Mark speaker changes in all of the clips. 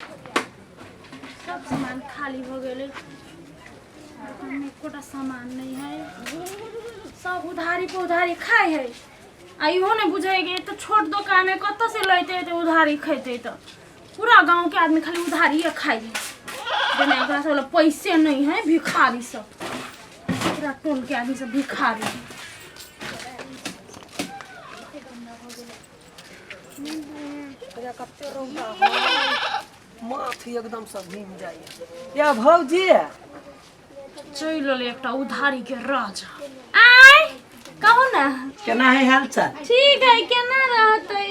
Speaker 1: सब सामान खाली हो गेलै। दोकानमे एकोटा सामान नहि है, सब उधारी पर उधारी खाइ है। आ इहो नहि बुझै कि एते छोट दोकान है, कतऽ से लैते एते उधारी खैते? तऽ पूरा गाँवके आदमी खाली उधारिये खाइ है, जेना एकरा सब लग पैसे नहि है। भिखारी सब, पूरा टोलके आदमी सब भिखारी।
Speaker 2: कते रौदा है, माथ एकदम से घूम जाइए या भौजी।
Speaker 1: चलि एलै एकटा उधारी के राजा। आय, कहू ने।
Speaker 2: केना है हाल चाल?
Speaker 1: ठीक है, केना रहतै?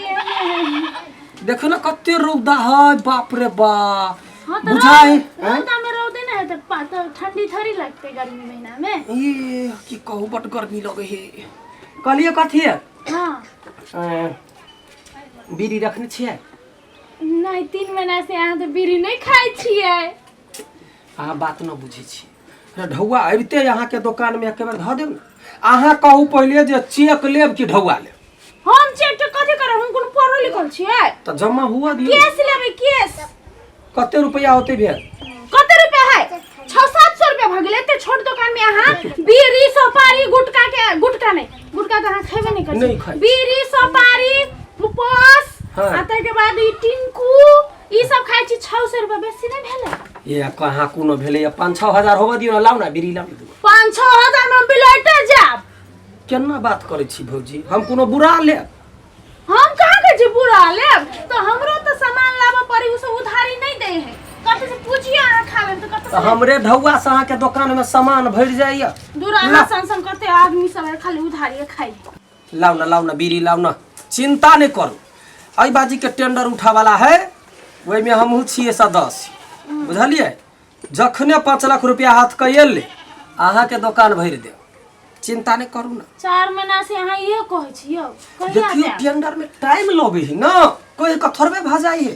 Speaker 2: देखो ना, कते रौदा है, बाप रे बाप।
Speaker 1: हाँ तऽ
Speaker 2: बुझाइ
Speaker 1: रौदा में रौदे ना है तऽ तऽ ठंडी थोड़ी लगतै गर्मी महीना में?
Speaker 2: ये की कहू, बड गर्मी लगे है। कहलिए कथी है?
Speaker 1: हाँ।
Speaker 2: बीड़ी रखने छियै?
Speaker 1: नहि, 3 महीना से अहाँ तऽ बीड़ी नहि खाइ छियै।
Speaker 2: अहाँ बात न बुझै छी। अरे, ढौआ अबिते अहाँके दोकानमे एक बेर धऽ देब ने। अहाँ कहू पहिले जे चेक लेब कि ढौआ लेब?
Speaker 1: हम चेक के कथी करब? हम कोनो पढ़ल लिखल छियै?
Speaker 2: तऽ जमा हुआ दियौ।
Speaker 1: केस लेबै, केस।
Speaker 2: कते रुपया होते भेल?
Speaker 1: कते रुपया है? 600-700 रुपया भऽ गेलै। एते छोट दोकान में अहाँ बीड़ी, सुपारी, गुटखा के, गुटखा नहि, गुटखा तऽ अहाँ खेबे नहि करै
Speaker 2: नहि
Speaker 1: छी।
Speaker 2: खाइ छी।
Speaker 1: बीड़ी, सुपारी, पस
Speaker 2: हाँ।
Speaker 1: आ ताहिके बाद ई टिंकू, ई सब खाइ छी। 600 रुपया बेसी नहि भेलै?
Speaker 2: ये कहाँ कोनो भेलै? 5-6 हजार होबऽ दियौ ने। लाउ ने बीड़ी, लाउ ने दूगो।
Speaker 1: 5-6 हजार में हम बिलैटे जायब।
Speaker 2: केना बात करै छी भौजी? हम कोनो बुरा लेब?
Speaker 1: हम कहाँ कहै छी बुरा लेब? तऽ हमरो तऽ सामान लाबऽ पड़ी। ओ सब उधारी नहि दै है। कतऽ से पूछिए? अहाँ खा लेब तऽ कतऽ
Speaker 2: तऽ
Speaker 1: से?
Speaker 2: हमरे ढौआ से अहाँके दोकानमे सामान भरि जाइए।
Speaker 1: दूर, अहाँ सन सन कते आदमी सब है, खाली उधारिये खाइ।
Speaker 2: लाउ ने, लाउ ने बीड़ी, लाउ ने। चिंता नहि करू, एहि बाजीके टेंडर उठावला है, ओहिमे हमहूँ छियै सदस्य, बुझलियै? जखने 5 लाख रुपया हाथ के एलै, अहाँके दोकान भरि देब। चिंता नहि करू ने।
Speaker 1: 4 महीना से अहाँ इहे कहै छी यौ, कहिया
Speaker 2: देखियौ,
Speaker 1: देब?
Speaker 2: टेंडर में टाइम लगै है ने, कहि कऽ थोड़बे भऽ जाइ है।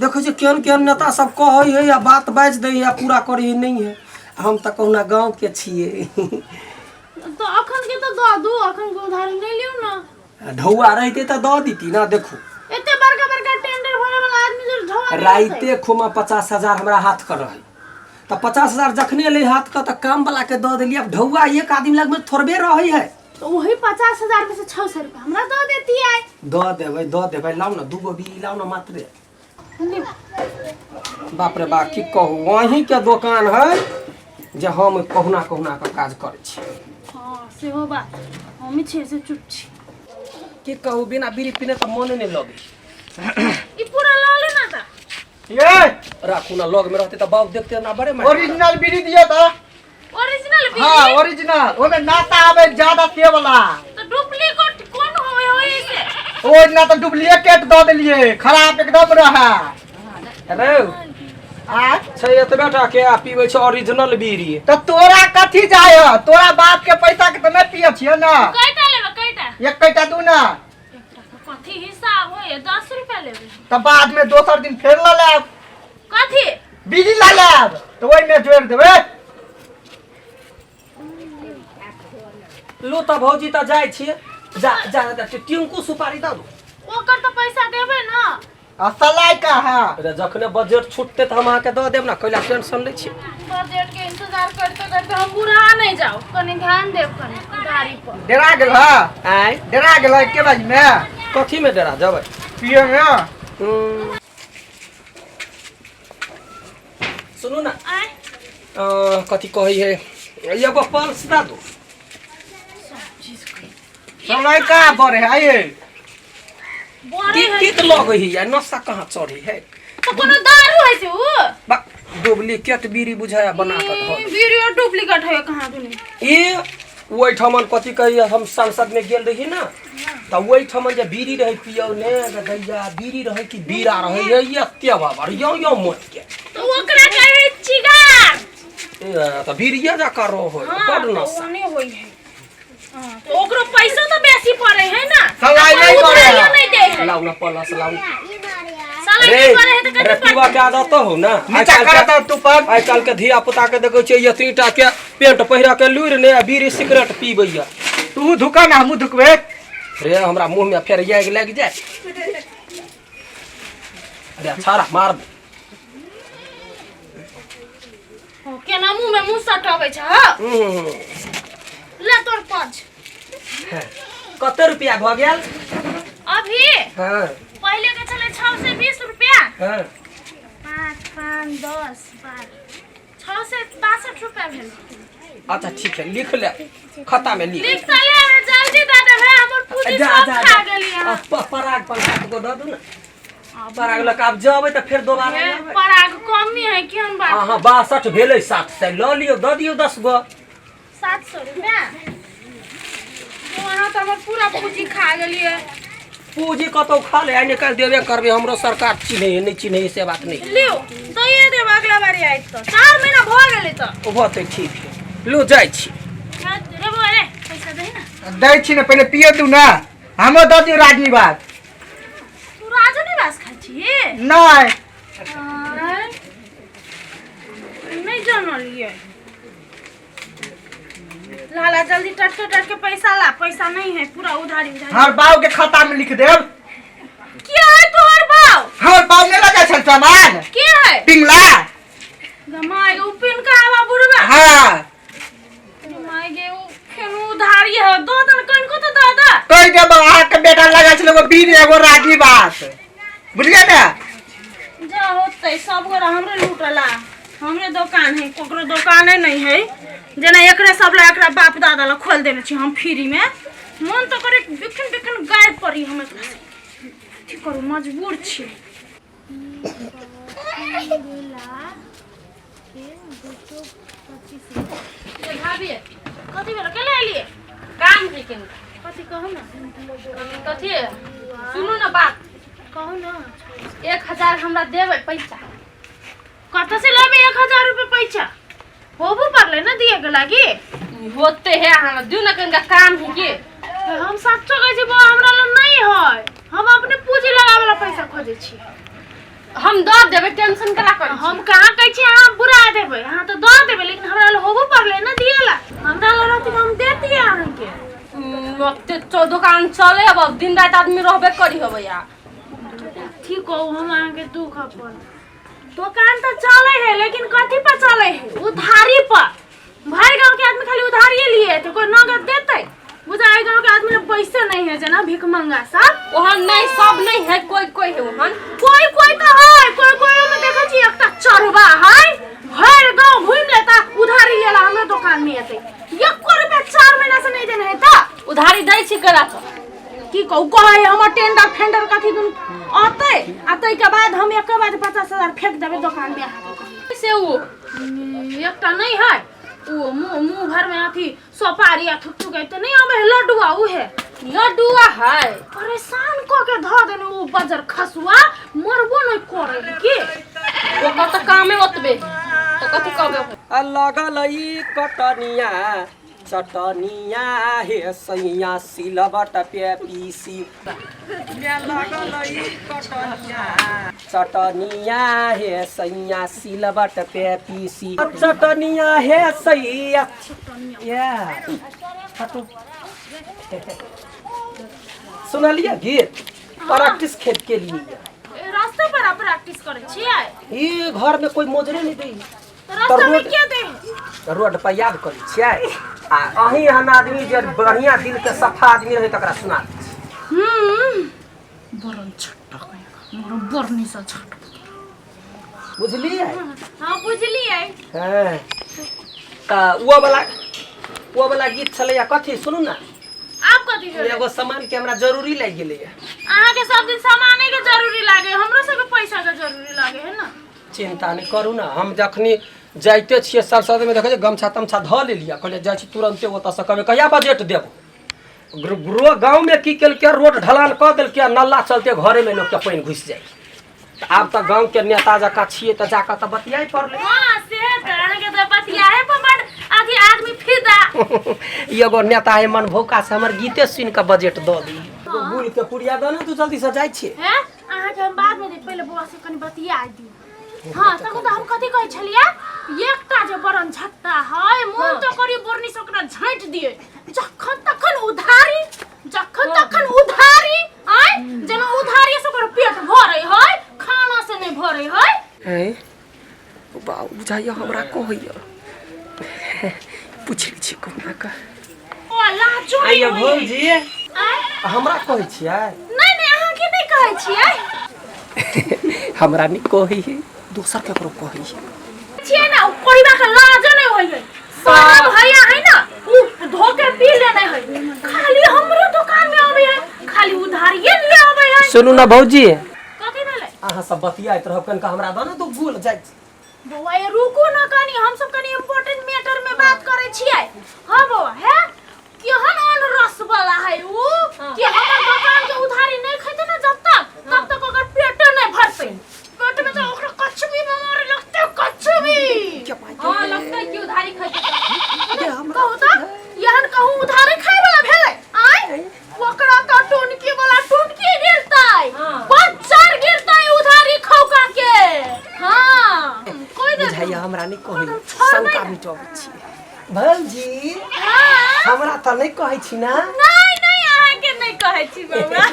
Speaker 2: देखै छियै, केहन केहन नेता सब कहै है आ बात बाजि दै है आ पूरा करै है नहि है। हम तऽ कहुना गाँवके छियै।
Speaker 1: तऽ अखन के तऽ दऽ दू, अखन के उधारी नहि लियौ ने।
Speaker 2: ढौआ रहितै तऽ दऽ देती ने, देखू।
Speaker 1: एते बड़का बड़का टेंडर भरे वाला आदमी जो ढौआ नहि रहतै।
Speaker 2: राइते खुमा 50,000 हमरा हाथ कर रहै, तऽ 50,000 जखने एलै हाथ के तऽ काम वाला के दऽ देलियै। आब ढौआ एक आदमी लगमे थोड़बे रहै है।
Speaker 1: तऽ वही 50,000 में से 600 रुपया हमरा दऽ देतियै।
Speaker 2: दऽ देबै, दऽ देबै। लाउ ने, दूगो बीड़ी लाउ ने मात्रे।
Speaker 1: लियौ।
Speaker 2: बाप रे बाप, की कहू, अहींके दोकान है जे हम कहुना कहुना कऽ काज करै छी।
Speaker 1: हँ, सेहो बात। हमी छियै से चुप छी।
Speaker 2: की कहू, बिना बीड़ी पीने तऽ मोने नहि लगै।
Speaker 1: ई पूरा लऽ ले ना तऽ।
Speaker 3: ये
Speaker 2: राखू ना, लग में रहते तऽ बाप देखते ना, बड़े मारि।
Speaker 3: ओरिजिनल बीड़ी दियो तो।
Speaker 1: ओरिजिनल बीड़ी?
Speaker 3: हाँ, ओरिजिनल। ओमे नाता आवे ज्यादा से वाला।
Speaker 1: तऽ डुप्लीकेट कोन होय होय से?
Speaker 3: ओ ना तो डुप्लीकेट दऽ देलिए, खराब एकदम रहा।
Speaker 2: हेलो।
Speaker 3: आ
Speaker 2: छै एतबे टा के आ पीबै छै ओरिजिनल बीड़ी।
Speaker 3: तो तोरा कथी जाय है? तोरा बाप के पैसा के तो नहीं पिए छियै ना।
Speaker 1: कयटा लेबै, कयटा?
Speaker 3: एकटा दू ना।
Speaker 1: एकटा के कथी हिसाब होय? 10 रुपया लेबै।
Speaker 3: तऽ बाद में दोसर दिन फेर लऽ लेब।
Speaker 1: कथी?
Speaker 3: बीड़ी लऽ लेब तऽ ओहिमे जोड़ि देबै।
Speaker 2: लू तऽ भौजी, तऽ जाइ छियै। जा जा जा, टिंकू सुपारी दऽ दू।
Speaker 1: ओकर तऽ पैसा देबै ने।
Speaker 3: आ सलाई का है?
Speaker 2: अरे, जखने बजट छूटते तऽ हम अहाँके दऽ देब ने, कैला टेंशन लै छी?
Speaker 1: बजट के इंतजार करते करते हम बुढ़ा नहीं जाओ। कनी ध्यान देब कनी गाड़ी पर।
Speaker 3: डरा गेल है?
Speaker 2: आँय?
Speaker 3: डरा गेल है एके बाजी में?
Speaker 2: कथी में डरा जेबै?
Speaker 3: पिए में।
Speaker 2: सुनू ने।
Speaker 1: आँय?
Speaker 2: कथी कहै है, एगो पल्स दऽ दू।
Speaker 3: सलाई का बड़े है ये?
Speaker 1: बड़े
Speaker 2: की
Speaker 1: है।
Speaker 2: की तऽ लगै है, नशा कहाँ चढ़ै है?
Speaker 1: तो कोनो दारू है से उ?
Speaker 2: बा, डुप्लीकेट बीड़ी बुझाया बना कऽ धऽ
Speaker 1: ई वीडियो डुप्लीकेट है कहाँ दुनी।
Speaker 2: ई ओहिठमन कथी कहैया, हम संसद में गेल रही ने, तऽ ओहिठमन जे बीड़ी रहै पियौ ने जे दैया, बीड़ी रहै कि बीड़ा रहै, ये एते बाबर यौ यौ मोट के।
Speaker 1: तो ओकरा कहै चिगार।
Speaker 2: ए, तऽ बीड़िए जकाँ रहै।
Speaker 1: हाँ,
Speaker 2: बड
Speaker 1: तो
Speaker 2: नशा।
Speaker 1: ओने होइ है। हाँ, तो ओकरो पैसो तो बेसी पड़े है ना।
Speaker 3: सलाई नहीं
Speaker 1: अपन
Speaker 3: पड़े है।
Speaker 1: उधारियो नहीं दे है।
Speaker 2: लाउ ना पलस, लाउ।
Speaker 1: सलाई
Speaker 2: रे
Speaker 1: नहीं पड़े है तो
Speaker 2: रे
Speaker 1: कथी
Speaker 2: पीबा के आदत हो ना।
Speaker 3: नीचा
Speaker 2: आइ
Speaker 3: कर दो तू पर।
Speaker 2: आइ काल्हि के धिया पुता के देखै छियै, एतनी टा के पेंट पहिरा के लुरि ने आ बीड़ी सिगरेट पीबैया।
Speaker 3: तू धुका ना, हमहूँ धुकबे।
Speaker 2: रे, हमरा मुँह में फेर आगि लागि जाय। अरे छाड़ा मार दे।
Speaker 1: ओ, केना मुँह में मुँह सटबै छ हौ? ले तोर पच।
Speaker 2: कते रुपया भऽ गेल?
Speaker 1: अभी
Speaker 2: हाँ।
Speaker 1: पहिले के छलै 620 रुपया।
Speaker 2: हाँ।
Speaker 1: 5 5 10 12 662 रुपया भेल।
Speaker 2: अच्छा ठीक है, लिख ले, खाता में लिख।
Speaker 1: लिख त ले, जल्दी दऽ देबै, हमर पूंजी
Speaker 2: जा
Speaker 1: सब
Speaker 2: जा
Speaker 1: खा गेली अहाँ।
Speaker 2: पराग 5-7 गो दऽ दू ने। पराग लऽ कऽ आब जेबै तऽ फेर दोबारा
Speaker 1: हे,
Speaker 2: एबै।
Speaker 1: पराग कमी है केहन बात?
Speaker 2: अहाँ 62 भेलै, 700 लऽ लियौ, दऽ दियौ 10 गो।
Speaker 1: 700 रुपया? तो अहाँ तऽ हमर पूरा पूंजी खा गेलियै।
Speaker 2: पूंजी कतौ खा ले, आइ निकालि देबे करबै। हमरो सरकार चिन्है है, नहि चिन्है है से बात नहि।
Speaker 1: लियौ, दैए देब अगला बारी आयत तऽ। 4 महीना भऽ गेलै तऽ।
Speaker 2: होतै, ठीक है, लू जाइ छी।
Speaker 1: हाँ, रे बौआ रे, पैसा दही ने।
Speaker 3: दै छी ने, पहिले पिए दू ने, हमरो दऽ दियौ राजनिवास।
Speaker 1: तू राजनिवास खाइ छी?
Speaker 3: नहि।
Speaker 1: आँय, नहि जानलियै। लाला जल्दी टटके टटके पैसा ला, पैसा नहीं है, पूरा उधारी उधारी।
Speaker 3: हमर बाबू के खाता में लिख देब।
Speaker 1: के है तोहर बाप?
Speaker 3: हमर बाबू नहि लगा छल सामान।
Speaker 1: के है?
Speaker 3: पिंगला।
Speaker 1: गमाय उ पिनका आवा बुढ़वा?
Speaker 3: हाँ।
Speaker 1: गमाय गे, उ फेन उधारी है दो दन कनको तो दे दे।
Speaker 3: कहि देब, अहाँके बेटा लगा छल एगो बीर एगो राजी बात, बुझलियै ने?
Speaker 1: जा होतै, सब गोरा हमरे लूटला। हमरे दोकान है, ककरो दोकाने नहीं है। जेना एकरे सब ला एकरा बाप दादा ला खोल देने छी हम फ्री में। मन तो करे बिखन बिखन गाय पड़ी हम एकरा से। की करू, मजबूर छी।
Speaker 4: भाभी।
Speaker 1: कथी भेल, केला एलियै?
Speaker 4: काम है केन।
Speaker 1: कथी कहू ने।
Speaker 4: कथी, सुनू ने बात।
Speaker 1: कहू ने।
Speaker 4: 1000 हमरा देबै पैसा?
Speaker 1: कतऽ से लेबै 1000 रुपये पैसा? होबो पड़लै ने दिए के लागी।
Speaker 4: होते है, अहाँ दियौ ने, कनिका काम है के।
Speaker 1: हम सच्चो कहै छी बौआ, हमरा लग नहीं है। हम अपने पूंजी लगावे ला पैसा खोजै छी।
Speaker 4: हम दऽ देबै, टेंशन कला करै छी?
Speaker 1: हम कहाँ कहै छी अहाँ बुरा देबै, अहाँ तऽ दऽ देबै, लेकिन हमरा लग होबो पड़लै ने दिए ला। हमरा लग रहती तऽ हम देतियै अहाँके।
Speaker 4: ओते दोकान चले अब दिन राति आदमी रहबे करी होबै आ।
Speaker 1: ठीक कहू, हम अहाँके दुख अपन दोकान तऽ चले है, लेकिन कथी पर चले है? उधारी पर। भरि गांव के आदमी खाली उधारिये लिए तो कोई नगद देते? बुझाए गांव के आदमी लोग पैसे नहीं है, जना भिखमंगा सब।
Speaker 4: ओहन नहीं, सब नहीं है, कोई कोई है ओहन।
Speaker 1: कोई कोई तो है, कोई कोई में देखै छी एकटा चढ़वा है, भरि गांव घूम लेता उधारी लेला हमरा दुकान में एते। एको रुपया 4 महीना से नहीं देने है त।
Speaker 4: उधारी दै छी करा तो।
Speaker 1: की कहू, कहै हमर टेंडर फेंडर कथी दुन अतै आ ताहिके बाद हम एक बाद 50,000 फेंक देबै दोकान में अहाँके।
Speaker 4: से ओ
Speaker 1: एकटा नहीं है ओ मुँह मुँह भर में अथी सोपारी आ थुक थुक तो नहीं आबै है लड्डुआ, उहे
Speaker 4: लड्डुआ है।
Speaker 1: परेशान कऽ के धऽ देने ओ बजर खसुआ, मरबो नहीं करे है की।
Speaker 4: ओकर तऽ कामे ओतबे तऽ कथी कहबै ओकरा?
Speaker 2: आ लगल ई कटनिया चटनिया हे सैया सिलबट पे पीसी। लगल ई कटनिया चटनिया हे सैया सिलबट पे पीसी चटनिया हे सैया। या हटू, सुनलियै गीत? प्रैक्टिस खेत के लिए।
Speaker 1: रास्ते पर आप प्रैक्टिस करै छियै?
Speaker 2: ई घर में कोई मोजरे नहीं दै।
Speaker 1: तऽ रास्ता में
Speaker 2: रोड-
Speaker 1: के दे?
Speaker 2: रोड पर याद करै छियै। आ अहीं एहन आदमी जे बढ़िया दिल के सफा आदमी रहै तकरा सुना दै छी।
Speaker 1: बरन छट्टा मोर बरनी सा छट।
Speaker 2: बुझलियै?
Speaker 1: हाँ, बुझलियै।
Speaker 2: हँ, तऽ ओ वाला गीत छलैया कथी, सुनू ने।
Speaker 1: आब कथी भेलै?
Speaker 2: एगो सामान के हमरा जरूरी लागि गेलैया।
Speaker 1: अहाँके सब दिन सामाने के जरूरी लागे, हमरो सबके पैसा के जरूरी लागे है ना।
Speaker 2: चिंता नहि करू ने, हम जखनी जाइते छियै सरसद में देखै छियै गमछा तमछा धऽ लेलियै, कहलियै जाइ छी तुरन्ते ओतऽसँ कहबै कहिया बजट देबो। गाँवमे की केलकै, रोड ढलान कऽ देलकै आ नल्ला चलते घरेमे लोकके पानि घुसि जाइ। तऽ आब तऽ गाँवके नेता जकाँ छियै तऽ जाकऽ तऽ बतियाइ पड़लै।
Speaker 1: हाँ, से तऽ अहाँके तऽ बतियाए पर बड अथी आदमी फिदा।
Speaker 2: ई एगो नेता है मनभौका, से हमर गीते सुनि कऽ बजट दऽ दी। गुल के पुड़िया दऽ ने तू, जल्दी से जाइ छियै।
Speaker 1: हैं, अहाँके हम बाद में दे, पहिले बौआ से कनि बतिया दी। हाँ, तखन तऽ हम कथी कहै छलियै, एकटा जे बरन झट्टा है, मोन तऽ करी बोरनी से ओकरा झाँटि दिए। जखन तखन उधारी, जखन तखन उधारी। आय, जेना उधारी से ओकर पेट भरै है, खाना से नहीं भरै है।
Speaker 2: हैं, बाउ बुझाइए हमरा कहैया पूछि लै छी कहुना कऽ।
Speaker 1: ओ लाजो नहि
Speaker 2: आइए
Speaker 1: होइए।
Speaker 2: भौजी।
Speaker 1: आँय?
Speaker 2: हमरा कहै छियै?
Speaker 1: नहि नहि, अहाँके नहि कहै छियै।
Speaker 2: हमरा नहि कहै है, दोसर ककरो कहै है।
Speaker 1: छियै ने, ओ कोइबा के लाज नहि होइ है। सारा भैया है ना, उ धो के पी लेने है। खाली हमरो दुकान में आवे है, खाली उधारिये लिए आवे है।
Speaker 2: सुनू ना भौजी।
Speaker 1: कथी भेलै?
Speaker 2: अहाँ सब बतियाइत रहब, कनिका हमरा दऽ ने दू गोल जाइ छी।
Speaker 1: बौआ ये रुकू ना कनी, हम सब कनी इम्पोर्टेंट मैटर में बात करे छियै। हाँ बौआ, है केहन अन रस वाला है उ कि हमर दुकान के उधारी नहीं खेते ना जब तक, तब तक ओकर पेट नहीं भरते। पेट में तो ओकरा कछु भी बीमारी लगते, कछु भी।
Speaker 4: हाँ, लगता है कि उधारी खैते।
Speaker 1: कहू तो यहन कहू उधारी खाए वाला भेलै? आय ओकरा तो टोनकी वाला टोनकी गिरतै।
Speaker 4: हाँ।
Speaker 1: बच्चर गिरतै उधारी खौका के। हाँ कोई दे।
Speaker 2: बुझाइया हमरा नहि कहै,
Speaker 1: हम छोड़बै
Speaker 2: शंका
Speaker 1: ना।
Speaker 2: मिटबै छी भौजी।
Speaker 1: हाँ।
Speaker 2: हमरा तऽ नहि कहै छी ना?
Speaker 1: नहीं नहीं, अहाँके नहीं कहै छी बौआ।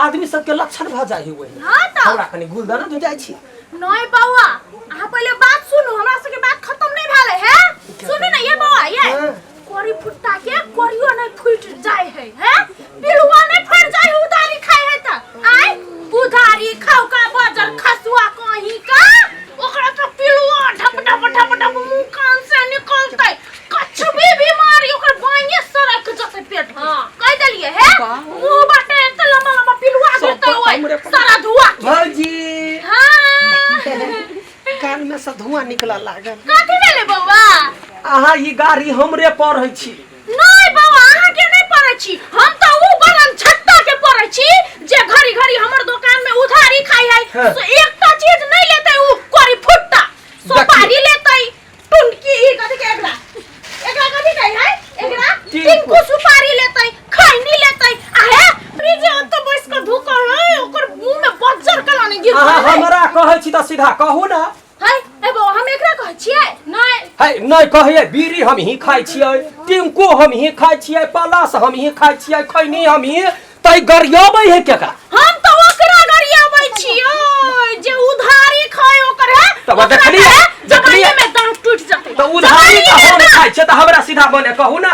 Speaker 2: आदमी सबके लक्षण भऽ जाइ है वही।
Speaker 1: हाँ तऽ।
Speaker 2: हमरा कनि गुल दऽ ने, दू जाइ छी।
Speaker 1: नहीं बौआ, अहाँ पहिले बात सुनू, हमरा सबके बात खत्म नहीं भेलै है। सुनू ना ये बौआ, ये
Speaker 2: हाँ।
Speaker 1: कोरी फुट्टा के कोरियो नहीं फूट जाय है, हैं पिलुआ नहीं फट जाय है उधारी खाय है त। आय उधारी खाऊ का बजर खसुआ कहीं का, ओकरा तो पिलुआ ढप ढप ढप ढप मुंह कान से निकलतै, कछु भी बीमारी ओकर बाइये सरक जतै पेट में।
Speaker 4: हाँ।
Speaker 1: कह देलिए है, मुंह बाटे एते लंबा लंबा पिलुआ
Speaker 2: सब
Speaker 1: गिरतै ओय
Speaker 2: हमरे पर-
Speaker 1: सारा धुआ के।
Speaker 2: भौजी।
Speaker 1: हाँ।
Speaker 2: कान में से धुआं निकलऽ लागल।
Speaker 1: कथी भेलै बौआ?
Speaker 2: अहाँ ई गाड़ी हमरे पढ़ै छी।
Speaker 1: नहीं बौआ, अहाँ के नहीं पढ़ै छी, हम तो उ बलन छत्ता के पढ़ै छी जे घड़ी घड़ी हमर दुकान में उधारी खाई है।
Speaker 2: हाँ।
Speaker 1: सो एकटा चीज नहीं लेतै उ कोरी फुट्टा सुपारी लेतै, टुनकी ई कथी के, एकरा एकरा कथी कहै है एकरा?
Speaker 2: टिंकू।
Speaker 1: टिंकू सुपारी लेतै, खैनी लेतै, आ हे फ्रिज ओतऽ बैस के धुकल है, ओकर मुंह में बज्जर कला नहीं गिर।
Speaker 2: अहाँ हमरा कहै छी तऽ सीधा कहू ना।
Speaker 1: है ए बौआ, हम एकरा कहै छियै?
Speaker 4: नहीं।
Speaker 2: है नहि कहैए, बीड़ी हम ही खाइ छियै, टिंकू हम ही खाइ छियै, पलास हम ही खाइ छियै, खैनी हम ही, तै गरियबै है केकरा?
Speaker 1: हम तो ओकरा गरियाबै छियै जे उधारी खाय ओकर है।
Speaker 2: तब
Speaker 1: ओकरा
Speaker 2: देखलियै,
Speaker 1: है,
Speaker 2: देखलियै।
Speaker 1: जवानी में दांत टूट जतै।
Speaker 2: तऽ उधारी तऽ
Speaker 1: जवानी में
Speaker 2: हम
Speaker 1: दांत-
Speaker 2: खाइ छियै तऽ हमरा सीधा मने कहू ना।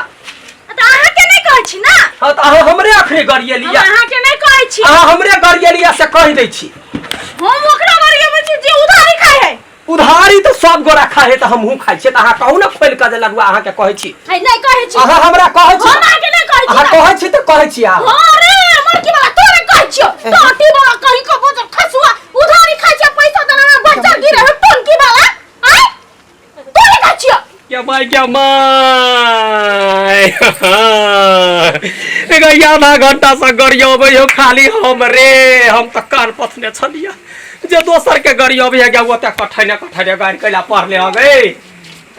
Speaker 1: तऽ अहाँ के नहि कहै छी ना?
Speaker 2: हाँ तऽ अहाँ हमरे अखने
Speaker 1: हम
Speaker 2: गरियलियै।
Speaker 1: अहाँ के नहि कहै छी।
Speaker 2: अहाँ हमरे गरियलियै से कहि दै छी।
Speaker 1: हम ओकरा गरियाबै छी जे उधारी खाय है।
Speaker 2: उधारी तऽ सब गोरा खाइ है तऽ हमहूँ खाइ छियै, तऽ अहाँ कहू ने खोलि कऽ जे लडुआ अहाँके कहै छी।
Speaker 1: है नहि कहै छी।
Speaker 2: अहाँ हमरा कहै छी।
Speaker 1: हम अहाँके नहि कहै छी
Speaker 2: अहाँ
Speaker 1: ना।
Speaker 2: कहै छी तऽ कहै छी अहाँ।
Speaker 1: हाँ रे मरकी वाला, तोरे कहै छियौ टाटी वाला कहीं के बजर खसुआ, उधारी खाय छै पैसा देना में बच्चा गिरे है टोनकी वाला। आय तोरे कहै छियौ।
Speaker 2: क्या माय, क्या माय, एगो आधा घंटा से गरियबै हो खाली हमरे। हम तऽ कान पथने छलियै जे दोसर के गरियबै है, ओते कठैने कठैने गारि कैला पढ़ले हगे।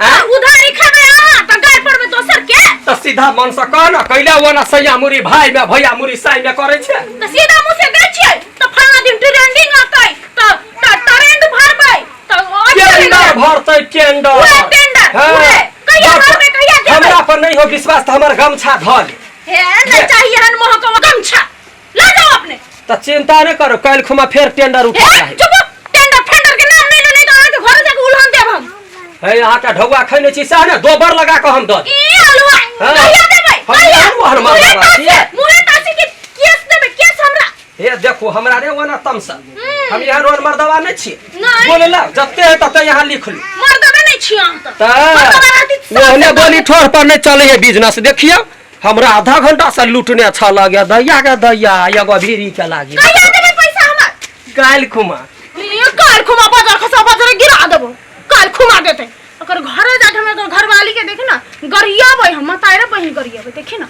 Speaker 1: आ उधारी खेबै अहाँ तऽ गारि पड़बै दोसर के?
Speaker 2: तऽ सीधा मन से कह ना, कैला ओना सैया मुरी भाई में भैया मुरी साई में करै छै?
Speaker 1: तऽ सीधा मुँह से दै छियै तऽ फल्लाँ दिन ट्रेंडिंग अतै तऽ ट्रेंड भरबै तऽ
Speaker 2: टेंडर भरतै, टेंडर।
Speaker 1: उहे टेंडर,
Speaker 2: हाँ।
Speaker 1: उहे। कहिया भरबै, कहिया देबै?
Speaker 2: हमरा पर नहीं हो विश्वास तऽ हमर गमछा धऽ ले।
Speaker 1: हे नहीं चाहिए हन महक गमछा, ला जाओ अपने।
Speaker 2: तऽ चिंता नहि करू, काल्हि खुमा फेर टेंडर उठा
Speaker 1: हे
Speaker 2: चाही।
Speaker 1: चुप, टेंडर फेंडर के नाम नहीं लो, नहीं तो अहाँ के घर जाके उल्हन देब हम।
Speaker 2: हे अहाँके ढौआ खैने छी सएह ने, दोबर लगा कऽ हम दऽ देब।
Speaker 1: ई हलवा।
Speaker 2: हाँ।
Speaker 1: कहिया देबै?
Speaker 2: हम
Speaker 1: कहिया?
Speaker 2: जानू हनुमान
Speaker 1: मुँहे
Speaker 2: बाबा
Speaker 1: तासी,
Speaker 2: छियै।
Speaker 1: मुँहे तासी के केस देबै, केस हमरा।
Speaker 2: हे देखू, हमरा रे ओना तमसा, हम यहाँ रोड मर्दवा नहीं छी।
Speaker 1: नहीं।
Speaker 2: बोले ला जते है तते यहाँ लिख लू।
Speaker 1: मर्दवा नहीं छी अहाँ तऽ।
Speaker 2: तऽ
Speaker 1: मर्दवा रहती तऽ सब
Speaker 2: ओहने
Speaker 1: से
Speaker 2: बोली ठोर पर नहीं चले है बिजनेस। देखियो हमरा आधा घंटा से लूटने अच्छा लगे दैया के दैया एगो भीड़ी के लागी।
Speaker 1: कहिया देबै पैसा हमर?
Speaker 2: काल्हि खुमा।
Speaker 1: ये काल खुमा बाजार खसा बाजार गिरा देबो, काल खुमा देते। ओकर घरे जाके हम एकर घरवाली के देखी ना गरियाबै, हम मतारे बहिन गरियाबै देखी ना।